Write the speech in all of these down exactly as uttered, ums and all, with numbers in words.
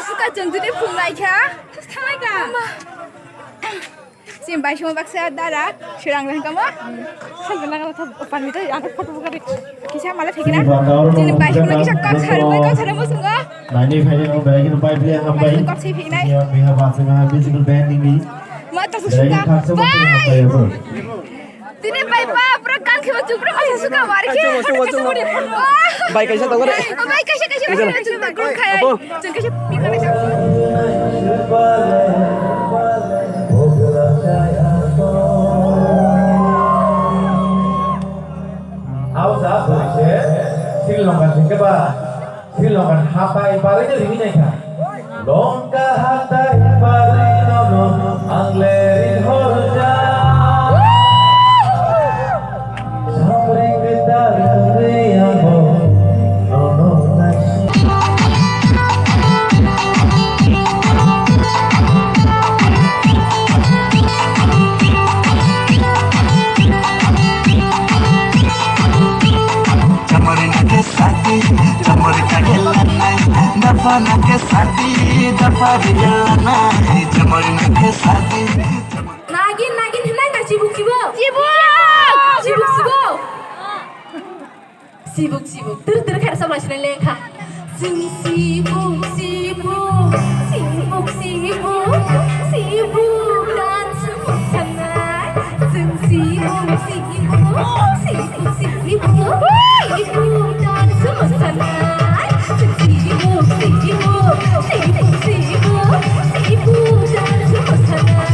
Suka chwng jodi phung lai kha. Thanglai kha. Chini bai suma baksa dara, sirang rang kamo. Sangka nang rang thap, pan mita, ang photo buka ri. Kisa mala phikina. Chini bai suma kisa kok sar, bai kok sar mo sungo. Nani phai no bai kino bai ble ham bai. Kok si phinai. Ya, biha basa biha musical band ini. Ma to suka. Bai. Tini bai pa, pura kan khiba chupra ma suka war khe. Chuma, chuma, chuma. Bai kaisa tong re. Bai kaisa kaisa kaisa chupra khaya. Chwng khe pikna khe. Hausa bwrwi se Sri Lanka sing khe ba, Sri Lanka hatai barwi no rini nai kha. Longka hatai barwi no no ang le ri hor ja. Chamari na ke sadi, chamari ka gela nai. Dafa na ke sadi, dafa ri gela nai. Chamari na ke sadi. Nagin, nagin hinai ka chibuk, chibuk. Chibuk. Chibuk, chibuk. Sibuk, sibuk. Ter, ter khe rwchap lai sinai lengkha. Chwng sibuk, sibuk, sibuk, sibuk, sibuk dance mosanai. Chwng sibuk, sibuk, sibuk, sibuk, sibuk dance mosanai. Chwng sibuk, sibuk, sibuk, sibuk, sibuk dance mosanai.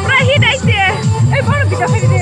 Pura hit aise. Ei, bono bisa phai de.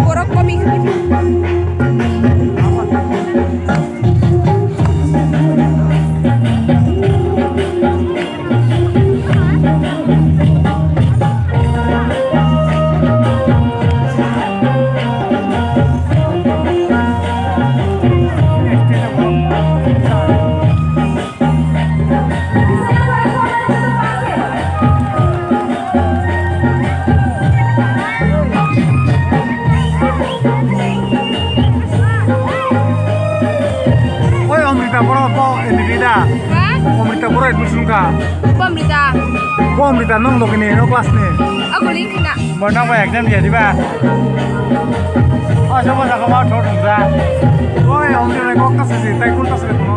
Borok komi. Oi, Amrita, boro bo admission da? Ha? Amrita, boro admission ka? Bo Amrita. Bo Amrita, nong logi ni, no class ni? Aguli khina. Bo nang bai exam dia diba? Oh, sama sa kama thot da. Oi, Amrita, kok ka sisi, tai kun ka sisi, no?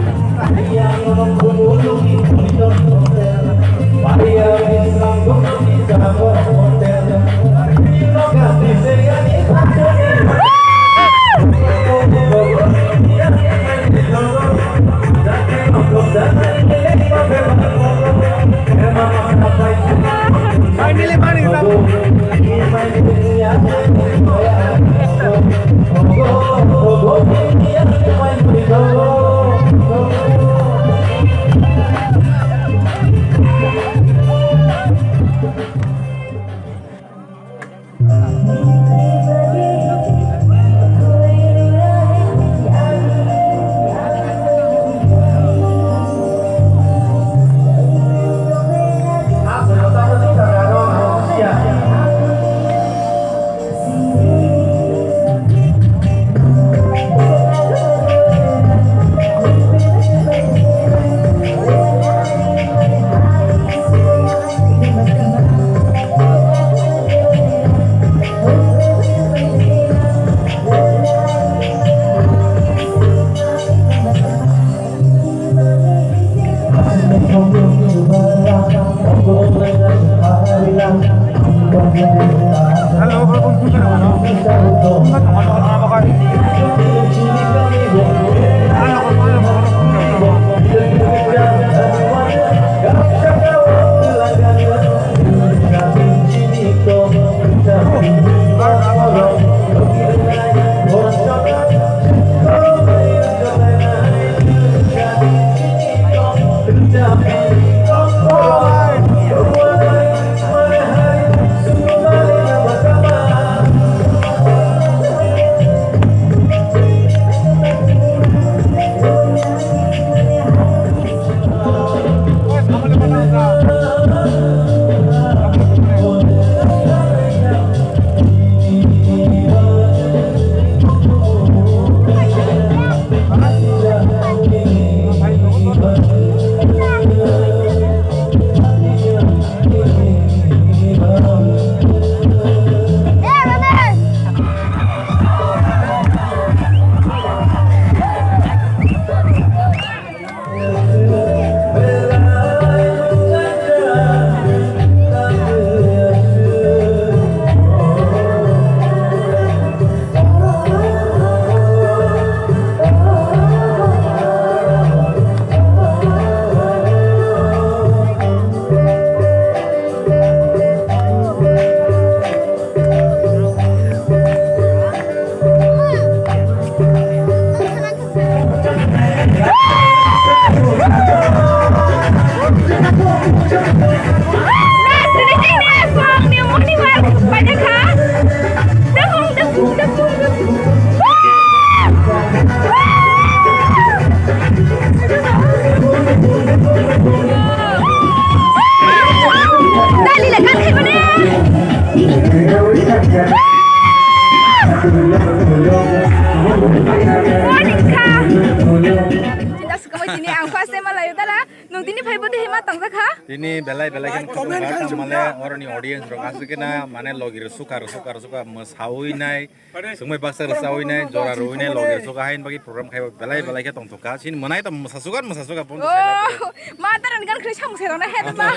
Tini belai belai khe comment khaisuk male oroni audience rok aswk khe na mane logi rw suka rw suka rw suka mwsawi nai, swngbai baksa rwsawi nai, jora rwi nai, logi rw suka hain bagwi program khaiba belai belai khe tongthok kha. Chini mwnai to mwsa suka mwsa suka bon. Oh, ma taran gan khri sam se rona het ma.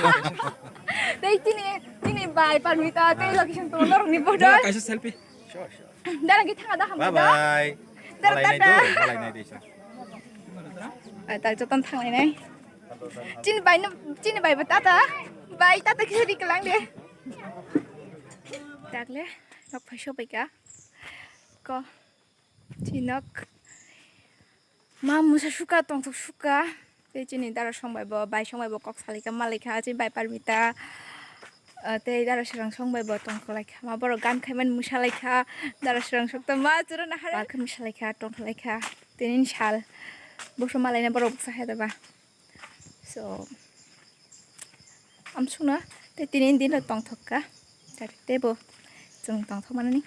Tei tini tini bai Parmita tei location to norok ni bodo. Kaisa selfie. Dara ki thanga da ham. Bye bye. Dara tata. Malai nai do, malai nai do. Ai tak joton thanglai nai. Chini bai no, chini bai ba tata. Bai tata kisa di kelang de. Dakle nok phai sobai ka. Ko chinok. Ma mwsa suka tongthok suka. Tei chini dara song bai bo bai song bai bo kok salai ka malai kha chini bai Parmita. Ah, tei dara srang song bai bo tongthok lai kha ma borok gan khai man mwsa lai kha. Dara srang sok ta ma chwra na hare. Ba khe mwsa lai kha tongthok lai kha. Tini sal. Boso malai na borok bwsa hai da ba. So amsukno tei tini dino tongthok ka. Tei bo chwng tongthok manani.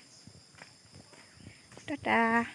Tata.